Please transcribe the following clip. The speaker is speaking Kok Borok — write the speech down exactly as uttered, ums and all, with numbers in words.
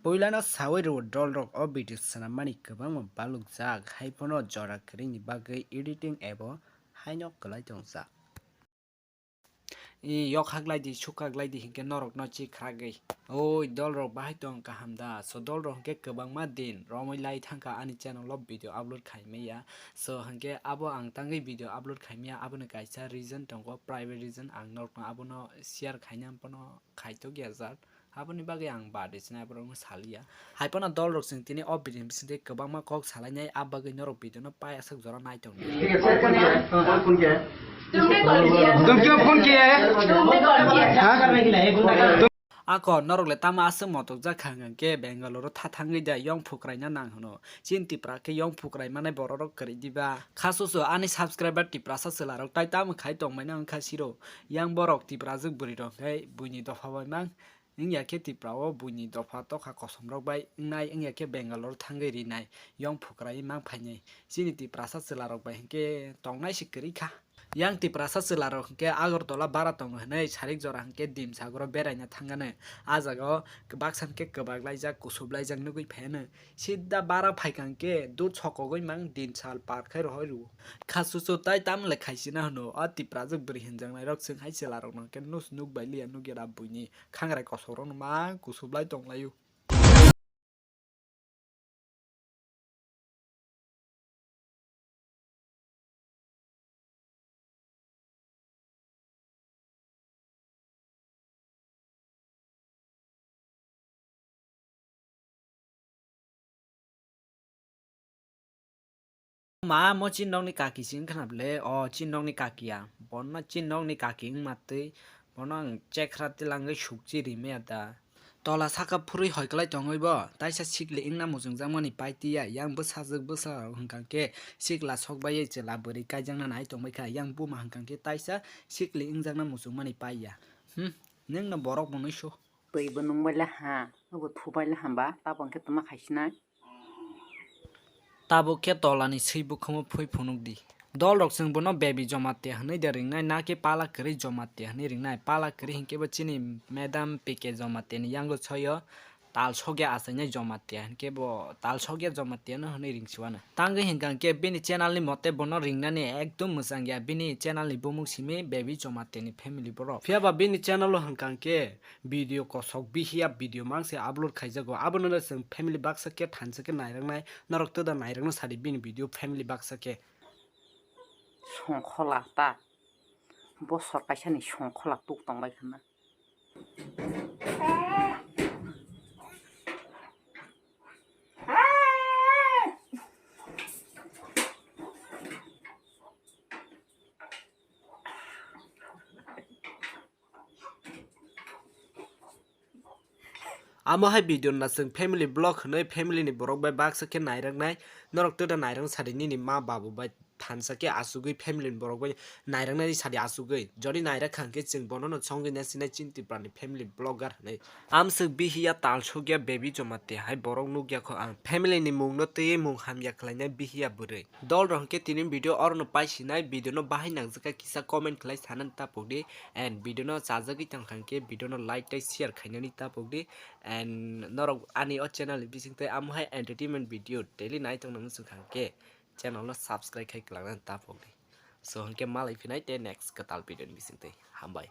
Puilano sawi rwo dolrok o video swnammani kwbangma balukjak, haiphano jora kwrwini bagwi editing abo haino kwlai tongjak. I yok haklai di, suk haklai di hinkhe norokno chi khragwi. Oi, dolrok bahai tong kaham da? So dolrok hinkhe kwbangma din romwi lai thangkha ani channel o video upload khaimaya. So hinkhe abo ang tangwi video upload khaimaya, aboni kaisa reason tongo, private reason, ang norokno abono share khaina phano khaitokya jat. Aboni bagwi ang bade sinai borokno saliya. Haiphano dolrok chwng tini o video ni bisingtwi kwbangma kok salainai, a bagwi norok video no payaswk jora nai tongdi. तुम क्यों फोन किया है? हाँ? Ako norok le tamo aswk motokjak kha hwnkhe Bangalore o tha thangwi da yong phukraina nang hwno. Chini Tipra khe yong phukrai manai bororok kwrwi diba? Kha susu ani subscriber Tiprasa chwlarok tai tamo khai tongmani wngkha siro. Yang borok Tiprajwk bwrwirok khe buini dopha bai mang. Wngya khe Tipra o buini dopha tokha kosomrok bai wngnai, wngya khe Bangalore thangwi rinai, yong phukraiwi mang phainai. Chini Tiprasa chwlarok bai hinkhe tongnai se kwrwi kha. Yang Tiprasa chwlarok hinkhe Agartala bara tongo hwnwi sarik jora hinkhe Dimsagoro beraina thangano. A jaga o baksa hinkhe kwbak laijak, kusup laijak nugwi phaiano. Sida bara phaikha hinkhe dut sokogwi mang din sal par khai rohoi rwo. Kha susu tai tamo le khaisina hwno, o Tiprajwk bwrwi hinjaknairok chwng hai chwlarokno hinkhe nus nuk bai liya nukya da buini. Khangrai kosokrokno mang kusublai tonglaio. Ma, mo chin nokni kaki se wngkha na bwle? O, chin nokni kaki ya. Bono chin nokni kaki wngma twi bono ang chekra tilangwi sukchi rimaya da. Tola saka phurwi hoi kwlai tongwi bo, taisa sikli wngna muchungjakmani pai tiya. Yang bwsajwk bwsarok hwnkha khe sikla sok baiwi chwla bwrwi kaijakna nai tongbai kha. Yang buma hwnkha khe taisa sikli wngjakna muchungmani pai ya. Hmm, nwngno borok bo nwi su. Twi bo nung bai le ha, nubo thu bai le hamba, tabok khe tongma khaisinai. Tabuk khe tolani swi bukhumu phui phunuk di. Dolrok chwng bono Baby Jamatia hwnwi de ringnai, na khe pala kwrwi Jamatia hwnwi ringnai? Pala kwrwi hinkhe bo chini Madam P K Jamatia ni yango soyo tal sokya achainai Jamatia, hinkhe bo tal sokya Jamatia no hwnwi ringsiwano. Tangwi hinkha khe bini channel ni mote bono ringnani ekdom mwchang ya, bini channel ni bumung simi Baby Jamatia ni family borok. Phiya ba bini channel o hinkha khe video kosok bihiya video mangse upload khaijago. Abono no chwng family baksa khe thansa khe nairaknai, norok twda nairakno sadi bini video family baksa khe. Songkhola ta, bosor kaisa ni songkhola tuk tongbai khana. Amo hai video no chwng family vlog hwnwi family ni borok bai baksa khe nairaknai, norok twda nairang sadi nini ma babu bai thansa khe achugwi family ni borok bai nairaknani sadi achugwi. Jodi nairak kha hwnkhe chwng bono no chongwi nasinai chini Tipra ni family vlogger hwnwi. Amswk bihiya tal sokya Baby Jamatia hai borok nukya kho ang. Family ni mung no twiwi mung hamya khlainai bihiya bwrwi. Dol rok hwnkhe tini video oro no paisinai, video no bahai nangjak kha kisa comment khlai sanani tapok di, and video no chajagwi tong kha hwnkhe video no like tei share khainani tapok di, and norok ani o channel ni bising tei amo hai entertainment video daily nai tongna muchung kha hwnkhe channel no subscribe khai kwlangnani tapok di. So hwnkhe malai phinai tei next kwtal video ni bising tei hambai.